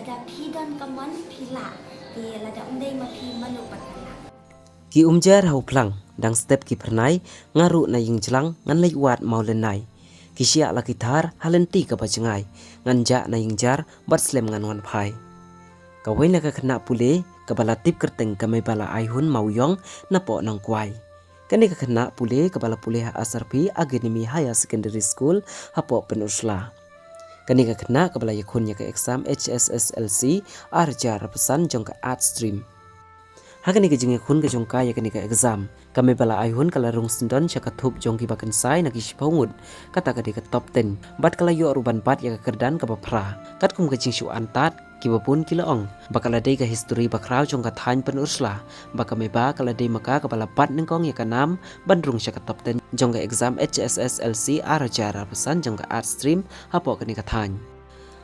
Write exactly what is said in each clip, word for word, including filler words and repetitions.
Da phi don ka mon phi lah, te lada um dei ma phi mano pat ka lah. Ki umjar ha u phlang, dang step ki phyrnai, nga ruh na ïing jlang, ngan leit wad maw lynnai. Ki shiah la ki thar, ha lynti kaba jngai, ngan jah na ïing jar, bad slem ngan wan phai. Kawei na ka khynnah pule, kaba la tip kyrteng ka Mebala Aihun Mawïong, napoh Nongkwai. Kane ka khynnah pule, kaba la pule ha Asarpi Academy Higher Secondary School, hapoh Pynursla. Kane ka khynnah kaba la ïakhun ïa ka exam H S S L C ar hajar arphew san jong ka Arts Stream. Ha kane ka jingïakhun ka jong ka ïa kane ka exam, ka Mebala Aihun ka la rung syndon sha ka thup jong kiba kynsai na ki shiphew ngut, kata ka dei ka top ten. Bad ka la ïoh ruh ban bat ïa ka kyrdan kaba phra. Katkum ka jingshu antad, kiba bun ki la ong ba ka la dei ka history bakhraw jong ka thaiñ Pynursla, ba ka Meba ka la dei ma ka kaba la bat nyngkong ïa ka nam ban rung sha ka top ten jong ka exam H S S L C ar hajar arphew san jong ka Arts Stream hapoh kane ka thaiñ.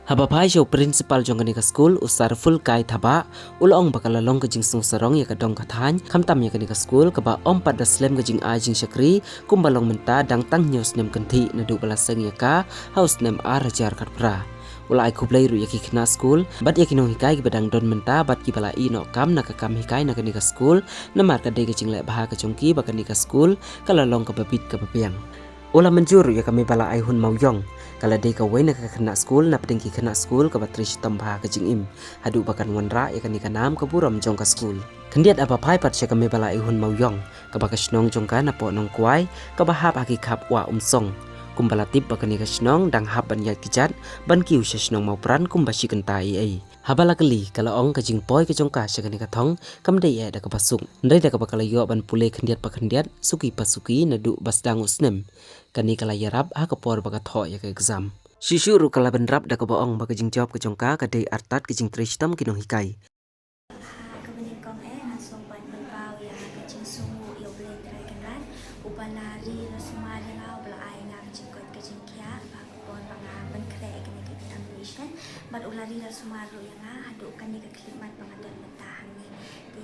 Haba phai sha u principal jong kane ka skul, u Sir Fulkai Thabah, u la ong ba ka la long ka jingsngewsarong ïa ka dong ka thaiñ, khamtam ïa kane ka skul kaba ym pat da slem ka jingai jingshakri kumba long mynta, dang tang hynñiew snem kynthih naduh ba la seng ïa ka ha u snem ar hajar khatphra. U la ai khublei ruh ïa ki khynnah skul bad ïa ki nonghikai kiba dang don mynta bad kiba la ïeh noh kam na ka kam hikai na kane ka skul, namar ka dei ka jingleh bha ka jong ki ba kane ka skul ka la long kaba bit kaba biang. U la mynjur ruh ïa ka Mebala Aihun Mawïong, ka la dei kawei na ka khynnah skul napdeng ki khynnah skul kaba trei shitom bha ka jingim, haduh ba kan wanrah ïa kane ka nam ka burom jong ka skul. Khyndiat haba phai pat sha ka Mebala Aihun Mawïong, kaba ka shnong jong ka napoh Nongkwai, kaba hap ha ki khap Wah Umsong. Kumba la tip ba kane ka shnong dang hap ban ïaid kjat ban kiew sha shnong Mawpran kumba shi kynta eiei. Haba la kylli, ka la ong ka jingpoi ka jong ka sha kane ka thong kam dei eh da kaba suk, hynrei da kaba ka la ïoh ban pule khyndiat pa khyndiat, suki pa suki, naduh ba sdang u snem. Kane ka la ïarap ha ka por ba ka thoh ïa ka exam. Shuh shuh ruh ka la bynrap da kaba ong ba ka jingjop ka jong ka ka dei artat ka jingtrei shitom ki nonghikai. Ha kaba nyngkong eh, nga sngewbha ban pynpaw ïa ka jingsngewnguh ïa U Blei Trai Kynrad, uba la ri la sumar ïa nga, uba la ai ïa nga ka jingkoit ka jingkhiah ha ka por ba nga pynkhreh ïa kane ka examination, bad u la ri la sumar ruh ïa nga haduh kane ka khyllipmat ba nga don mynta hangne. Te,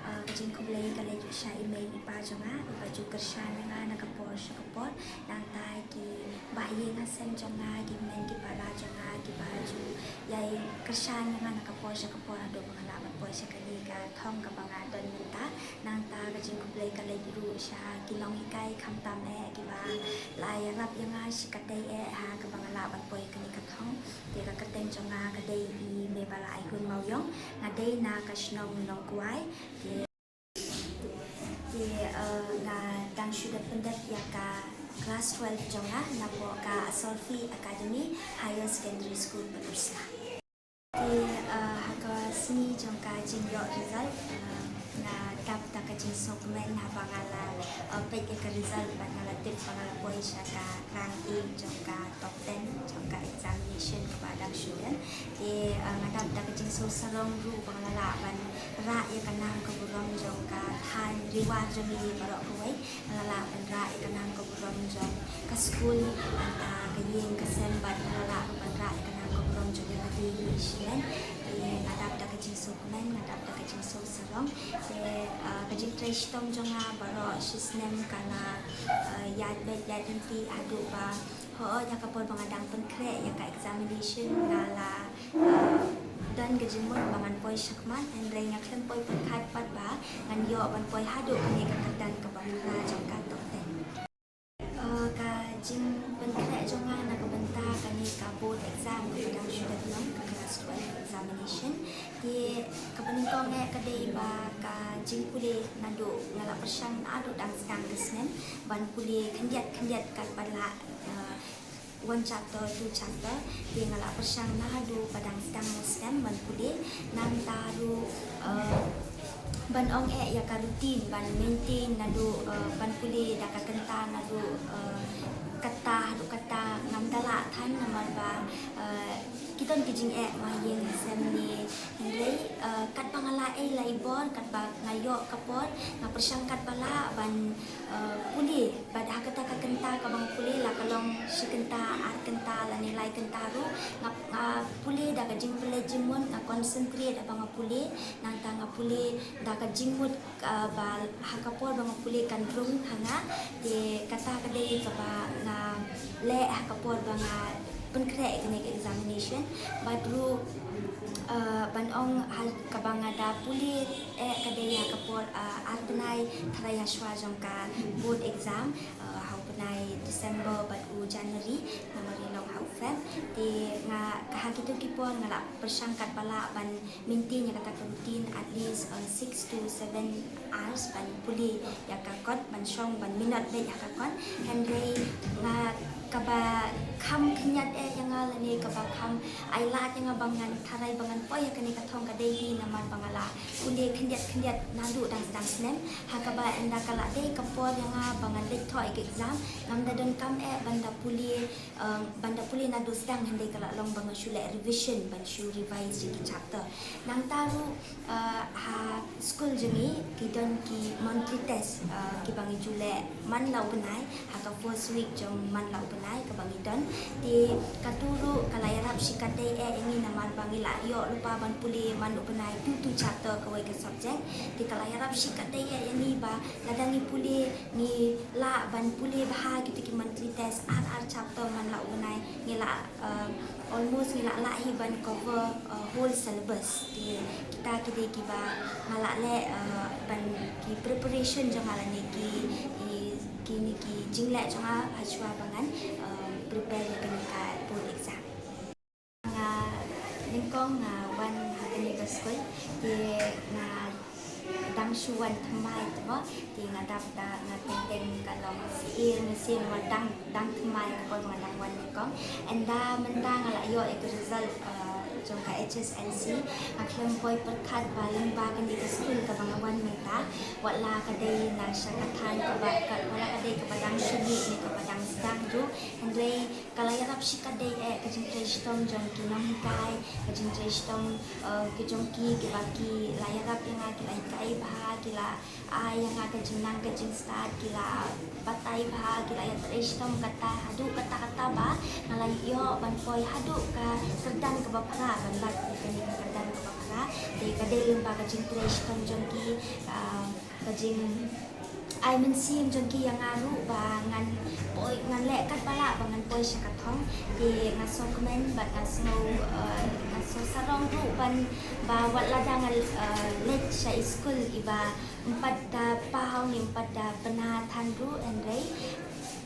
eh, ka jingkhublei ka leit sha i mei i pa jong nga, iba ju kyrshan ïa nga na ka por sha ka por, nangta ki bahaïing hasem jong nga, ki hynmen ki para jong nga, kiba ju ïai kyrshan ïa nga na ka por sha ka por haduh ba nga lah ban poi sha kane ka thong kaba nga don mynta. Nangta ka jingkhublei ka leit ruh sha ki nonghikai khamtam eh, kiba la ïarap ïa nga shikatdei eh ha kaba nga lah ban poi kane ka thong. Te ka kyrteng jong nga ka dei i Mebala Aihun Mawïong, nga dei na ka shnong Nongkwai. Te, te, eh, nga dang shu dep pyndep ïa ka class twelve jong nga napoh ka Asolfi Academy Higher Secondary School, Pynursla. Te, eh, ha ka sngi jong ka jingïoh result, eh, nga dap da ka jingsngewkmen haba nga la, eh, peit ïa ka result bad nga la tip ba nga la poi sha ka rank A jong ka top ten jong ka examination kaba dang shu don. Te, eh, nga dap da ka jingsngewsarong ruh ba nga la lah ban rah ïa ka nam ka burom jong ka thaiñ Ri War jong ngi baroh kawei. Nga la lah ban rah ïa ka nam ka burom jong ka skul, nangta ka ïing ka sem, bad nga la lah ruh ban rah ïa ka nam ka burom jong ka ri Sylhet. Te nga dap da ka jingsngewkmen, nga dap da ka jingsngewsarong. Te, eh, ka jingtrei shitom jong nga baroh shi snem ka la, eh, ïaid beit ïaid lynti haduh ba, hooid, ha ka por ba nga dang pynkhreh ïa ka examination nga la, eh, don ka jingmut ba ngan poi shakhmat, hynrei nga khlem poi pyrkhat pat ba ngan ïoh ban poi haduh kane ka kyrdan kaba phra jong ka top ten. Eh, ka jingpynkhreh jong nga na ka bynta kane ka board exam kaba dang shu dep long, ka class twelve examination. Te kaba nyngkong eh ka dei ba ka jingpule naduh nga la pyrshang naduh dang sdang ka snem ban pule khyndiat khyndiat katba lah, eh, one chapter, two chapter. Te nga la pyrshang naduh ba dang sdang u snem ban pule. Nangta ruh, eh, ban ong eh ïa ka routine ban maintain naduh, eh, ban pule da ka kynta naduh, eh, kata haduh kata ngam da lah than namar ba, eh, ki don ki jingeh ma ïing ha sem ne, hynrei, eh, katba nga la ei la i bor, katba nga ïoh ka por, nga pyrshang katba lah ban, eh, pule. Bad ha kata ka kynta kaba nga pule la ka long shi kynta, ar kynta lane lai kynta ruh, nga, nga pule da ka jingpynleit jingmut, nga concentrate haba nga pule. Nangta nga pule da ka jingmut, ah, ba ha ka por ba nga pule kan rung ha nga. Te kata ka dei kaba nga leh ha ka por ba nga Khreh kane ka examination bad ruh ban ong ha kaba nga da pule eh ka dei ha ka por ar bnai tharai ha shwa jong ka board exam, ha u bnai December bad u January, namar i long ha u Feb. Te nga ka ha kito ki por nga la pyrshang katba lah ban maintain ïa kata ka routine at least six to seven hours ban pule ïa ka kot, ban shong ban minot bad ïa ka kot. Hynrei nga kaba kham khyndiat eh ïa nga lane kaba kham ai lad ïa nga ba ngan tharai ba ngan poi ïa kane ka thong ka dei hi namar ba nga la pule khyndiat khyndiat naduh dang dang snem. Ha kaba ynda ka la dei ka por ïa nga ba ngan leit thoh ïa ka exam, ngam da donkam eh ban da pule ban da pule naduh sdang, hynrei ka la long ba nga shu leh revision ban shu revise ïa ki chapter. Nangta ruh ha skul jong ngi ki don ki monthly test kiba ngi ju leh man la u bnai, ha ka first week jong man la u bnai kaba ngi don. Te katu ruh ka la ïarap shikatdei eh ïa ngi namar ba ngi la ïoh lypa ban pule man u bnai two two chapter kawei ka subject. Te ka la ïarap shikatdei eh ïa ngi ba lada ngi pule ngi lah ban pule bha kito ki monthly test ar ar chapter man la u bnai, ngi la almost ngi la lah hi ban cover whole syllabus. Te kita ki dei kiba nga la leh ban ki preparation jong nga lane ki kine ki jingleh jong nga ha shwa ba ngan prepare ïa kane ka board exam. Nga nyngkong nga wan ha kane ka skul, te nga dang shu wan thymmai te mo, te nga dap da nga teng teng ka long syier mynsiem, nga dang dang thymmai ka por nga dang wan nyngkong. Ynda mynta nga la ïoh ïa ka result jong ka H S L C, nga khlem poi pyrkhat ba lyngba kane ka skul kaba nga wan mynta, wat la ka dei na sha ka thaiñ kaba, wat la ka dei kaba dang shu mih ne kaba dang sdang ruh, hynrei ka la ïarap shikatdei eh ka jingtrei shitom jong ki nonghikai, ka jingtrei shitom ki jong ki kiba ki la ïarap ïa nga, ki la hikai bha, ki la ai ïa nga ka jingnang ka jingstad, ki la batai bha, ki la ïatrei shitom kata haduh katta katta ba nga la ïoh ban poi haduh ka kyrdan kaba phra, ban bat ïa kane ka kyrdan kaba phra. Te ka dei lyngba ka jingtrei shitom jong ki, ka jing ai mynsiem jong ki ïa nga ruh ba ngan poi, ngan leh katba lah ba ngan poi sha ka thong. Te nga sngewkmen bad nga sngew, nga sngew sarong ruh ban ba wat lada nga leit sha i skul iba ym pat da paw ne ym pat da bna than ruh, hynrei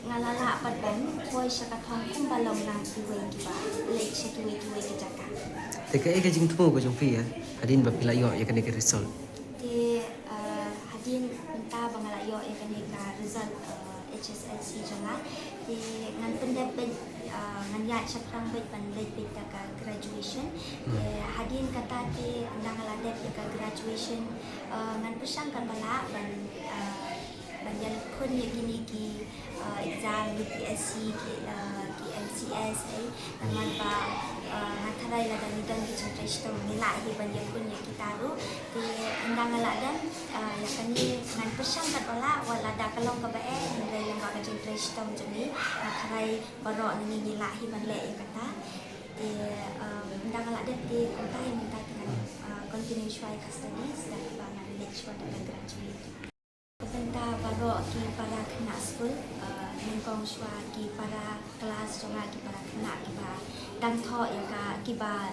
nga la lah pat ban poi sha ka thong kumba long na kiwei kiba leit sha kiwei kiwei ki jaka. Te kaei ka jingthmu ka jong phi ïa hadien ba phi la ïoh ïa kane ka result? Te hadien mynta ba nga la ïoh ïa kane ka result H S L C jong nga, te ngan pyndep beit, ngan ïaid shaphrang beit ban leit beit da ka graduation. Te hadien kata te ynda nga la dep ïa ka graduation, ngan pyrshang katba lah ban ban ïakhun ïa kine ki exam U P S C, ki M C S, eh, namar ba nga tharai lada ngi don ki jingtrei shitom ngi lah hi ban ïakhun ïa kita ruh. Te ynda nga la dep ïa kane ngan pyrshang katba lah, wat lada ka long kaba eh, hynrei lyngba ka jingtrei shitom jong ngi nga tharai baroh ngi ngi lah hi ban leh ïa kata. Te ynda nga la dep te kumta hi mynta te ngan continue shuwa ïa ka studies da kaba ngan leit shuwa da ka graduate. Ka bynta baroh ki para khynnah skul, nyngkong shuwa ki para klas jong nga, ki para khynnah kiba dang thoh ïa ka, kiba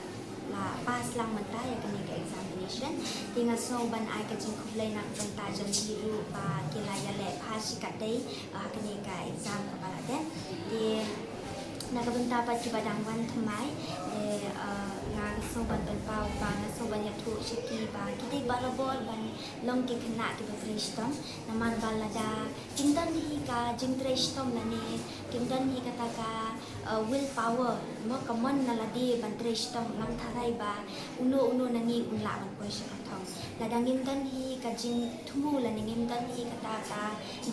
la pass lang mynta ïa kane ka examination. Te nga sngew ban ai ka jingkhublei na ka bynta jong ki ruh ba ki la ïaleh bha shikatdei ha kane ka exam kaba la dep. Te na ka bynta pat kiba dang wan thymmai, te nga sngew ban pynpaw ba nga sngew ban ïathuh sha ki ba ki dei barabor ban long ki khynnah kiba trei shitom, namar ba lada kim don hi ka jingtrei shitom lane kim don hi kata ka will power, mo, ka mon na lade ban trei shitom, ngam tharai ba uno uno na ngi un lah ban poi sha ka thong. Lada ngim don hi ka jingthmu lane ngim don hi kata ka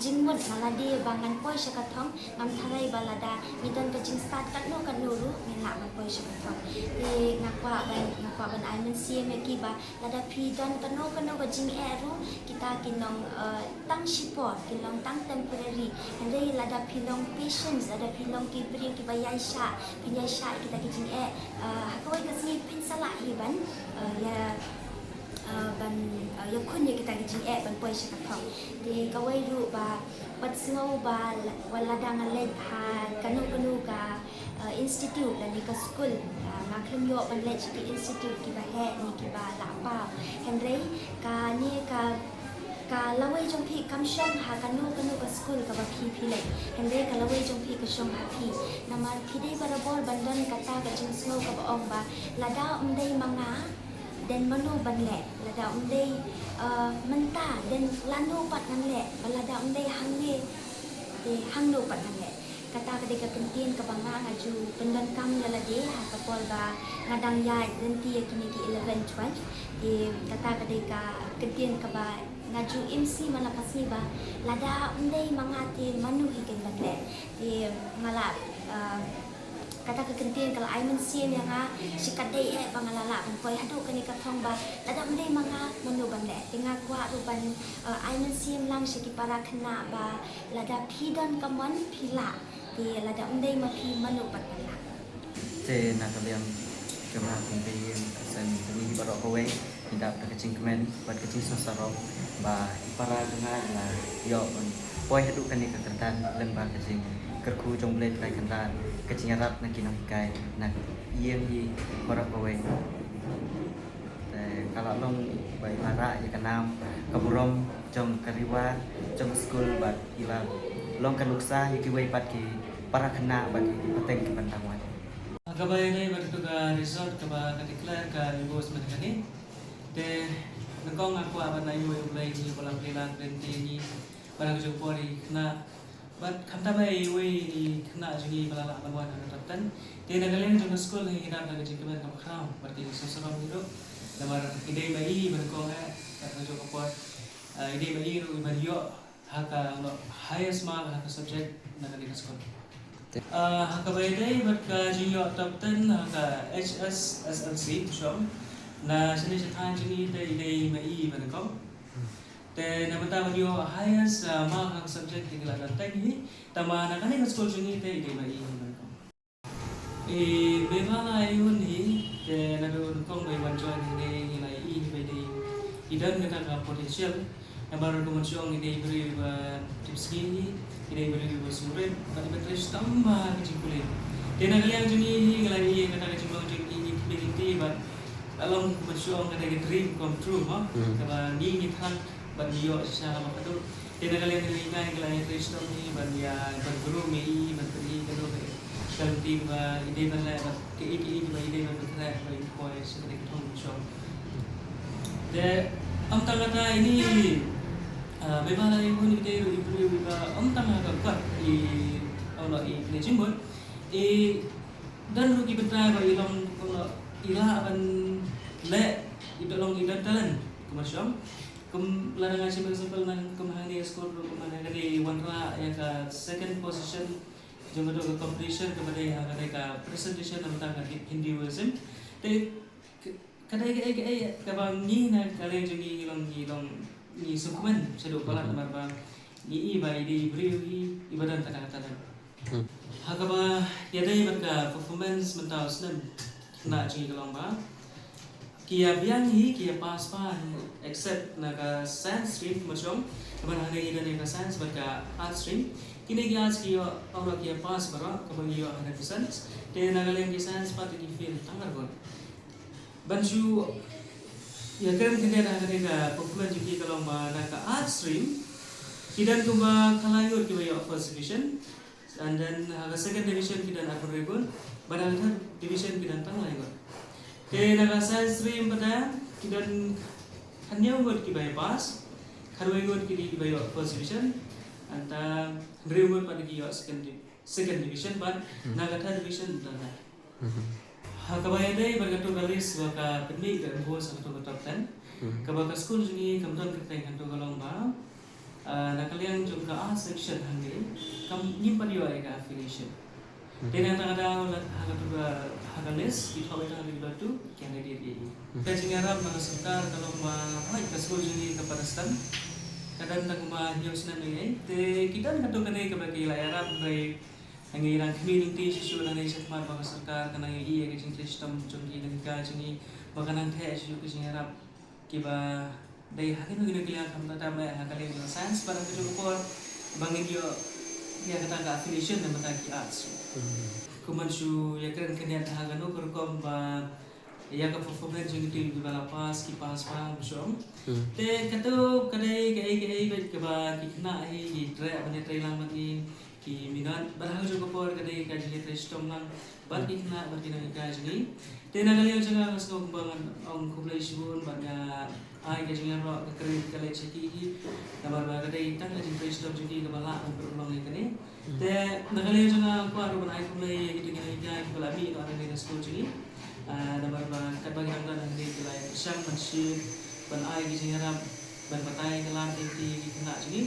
jingmut na lade ba ngan poi sha ka thong, ngam tharai ba lada ngi don ka jingstad katno katno ruh ngin lah ban poi sha ka thong. Te nga kwah ban, nga kwah ban ai mynsiem ïa ki ba lada phi don kano kano ka jingeh ruh, kita ki long tang shipor, ki long tang temporary. Hynrei lada phi long patient, lada phi long ki briew kiba ïaishah, phin ïaishah ïa kita ki jingeh, ha kawei ka sngi phin sa lah hi ban ïa ban ïakhun ïa kita ki jingeh ban poi sha ka thong. Te kawei ruh ba wat sngew ba wat lada nga leit ha kano kano ka Uh, institute lane ka skul, uh, nga khlem ïoh ban leit sha ki institute kiba heh ne kiba la paw. Hynrei kane ka, ka lawei jong phi kam shong ha kano kano ka skul kaba phi phi leit. Hynrei ka lawei jong phi ka shong ha phi. Namar phi dei barabor ban don kata ka jingsngew kaba ong ba lada ym dei ma nga, then mano ban leh? Lada ym dei, uh, mynta, then lano pat ngan leh? Ba lada ym dei hangne, te hangno pat ngan leh? Kata ka dei ka kyntien kaba nga, nga ju pyndonkam ïa lade ha ka por ba nga dang ïaid lynti ïa kine ki eleven, twelve. Te kata ka dei ka kyntien kaba nga ju im sngi man la ka sngi ba lada ym dei ma nga te mano hi kin ban leh. Te nga la, uh, kata ka kyntien ka la ai mynsiem ïa nga, shi katdei eh ba nga la lah ban poi haduh kane ka thong ba lada ym dei ma nga mano ban leh. Te nga kwah ruh ban, uh, ai mynsiem lang sha ki para khynnah ba lada phi don ka mon phi lah, te lada ym dei ma phi mano pat ban lah. Te na ka liang ka ma kum ka ïing ka sem ka ngi baroh kawei ngi dap da ka jingkmen bad ka jingsngewsarong ba i para jong nga i la ïoh ban poi haduh kane ka kyrdan lyngba ka jingkyrkhu jong U Blei Trai Kynrad, ka jingïarap na ki nonghikai, na ka ïing hi baroh kawei. Te ka la long ba i la rah ïa ka nam ka burom jong ka riwar jong ka skul bad i la long ka nuksa ïa kiwei pat ki para khynnah bad ki pateng ki ban tang wan. Ha kaba ïadei bad katu ka result kaba ka declare ka U S mynta kane. Te nyngkong nga kwah ban ai nguh ïa U Blei, ngi ba la plie lad plie ngi ba la ka jong por i khynnah. Bad khamtam ba iwei i khynnah jong ngi ba la lah ban wan ha ka top ten. Te na ka liang jong ka skul ngi dap da ka jingkmen kaba khraw bad ka jingsngewsarong hi ruh. Namar i dei ba i ba nyngkong eh ha ka jong ka por, ah, i dei ba i ruh i ban ïoh ha ka, ano, highest mark ha ka subject na kane ka skul. Ah, ha kaba ïadei bad ka jingïoh top ten ha ka H S S L C, shong, na shane sha thaiñ jong ngi te i dei ma i ba nyngkong. Te na bynta ban ïoh highest, ah, mark ha ka subject te ki la don teng hi. Tangba na kane ka skul jong ngi te i dei ma i ba nyngkong. I Bebala Ayun hi, te na ba u nyngkong ba i wan join hangne ngi la ïohi hi ba i dei, i don kata ka potential. Namar kumba shong i dei i briew iba tipsngi hi, i dei i briew iba sngewrit bad iba trei shitom bha ha ka jingpule. Te na ka liang jong ngi hi ngi la ïohi kata ka jinglong jong ngi, ngi kmie ngi kti bad la long kumba shong kata ka dream come true, mo. Hmm. Kaba ngi ngi thrang ban ïoh shisha kaba khadduh. Te na ka liang ka dei ngi ngi la ïatrei shitom hi ban ïa ban groom ïa i, ban pyni ïa i kano ka lynti kaba i dei ban leh bad kaei kaei kaba i dei ban pynkhreh ba i poi sha kane ka thong shong. Te ym tang kata, ine i, ah, Bebala Ayun i dei ruh i briew iba ym tang ha ka kot i, oh no, i pynjingmut, i don ruh ki bynta ba i long, oh no, i lah ban leh, i don, long i don talent kumba shong. Kum lada nga shim example na kum hangne skul ruh kum hangne ka dei wanrah ïa ka second position jong ka dei ka competition kaba dei ha ka dei ka presentation na bynta ka Hinduism. Te ka dei kaei kaei kaba ngi na ka liang jong ngi ngi long, ngi long, ngi sngewkmen shaduh palat namar ba ngi i ba i dei i briew hi iba don kata ka talent. Hmm. Ha kaba ïadei bad ka performance mynta u snem, khynnah jong ngi ka long ba ki ïa biang hi, ki ïa pass bha, except na ka science stream kumba shong, kaba hangne ngi don ïa ka science bad ka arts stream. Kine ki arts ki ïoh, ong ruh ki ïa pass baroh, kaba ngi ïoh hundred percent. Te na ka liang ki science pat ki fail tang arngut. Ban shu ïa kren khyndiat ha kane ka performance jong ki ka long ba na ka arts stream ki don kumba khatlai ngut kiba ïoh first division. And then ha ka second division ki don arphew hynriew ngut, bad ha ka third division ki don tang lai ngut. Te na ka science stream pat ki don khathynñiew ngut kiba ïa pass, khatwei ngut ki dei kiba ïoh first division, hynta hynriew ngut pat ki ïoh second di-, second division, bad na ka third division don lai. Ha kaba ïadei bad kato ka list ba ka pynmih ka Enbos ha kato ka top ten, kaba ka skul jong ngi kam don kyrteng, kato ka long ba, ah, na ka liang jong ka arts section hangne kam, ngim pat ïoh ïa ka affiliation. Te na kata ka daw la ha kato ka, ha ka list ki thoh ïa ka, ha kato ka candidate ïa i. Ka jingïarap na ka sorkar ka long ba hooid ka skul jong ngi ka Protestant ka don tang kumba hynñiew snem ïa i. Te ki don kato kane kaba ki la ïarap, hynrei ngi dang khmih lynti shisha nangne shakhmat ba ka sorkar ka nang ïohi ïa ka jingtrei shitom jong ki nonghikai jong ngi, ba ka nang theh shisha ka jingïarap kiba dei ha kino kino ki liang, khamtam eh ha ka liang jong science bad ha kajuh ka por ba ngin ïoh ïa kata ka affiliation na bynta ki arts. Hmm. Kumban shu ïakren khyndiat ha kano ka rukom ba ïa ka performance jong kito kiba la pass, ki pass bha, bishong. Te kato ka dei kaei kaei bad kaba ki khynnah hi ki trei, ban ïatrei lang bad ngi, ki minot, bad ha kajong ka por ka dei ka jingïatrei shitom lang bad ki khynnah bad ki nonghikai jong ngi. Te na ka liang jong nga, nga sngew kumba ngan ong khublei shibun bad nga ai ka jingïaroh ka kredit ka leit sha ki hi. Namar ba ka dei tang ka jingtrei shitom jong ki kaba lah ban pynlong ïa kane. Te na ka liang jong nga, nga kwah ruh ban ai khublei ïa kito ki nonghikai kiba la mih noh hangne na skul jong ngi. Ah, namar ba katba ngi dang don hangne ki la ïa pyrshang ban shim, ban ai ki jingïarap, ban batai ka lad ïa ki, ki khynnah jong ngi.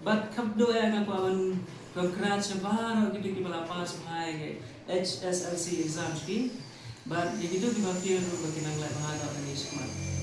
Bad khamtam eh nga kwah ban congrats ïa baroh kito kiba la pass bha ïa ka H S L C exam jong ki. Bad ïa kito kiba fail ruh ba kin nang leh bha noh hangne shakhmat.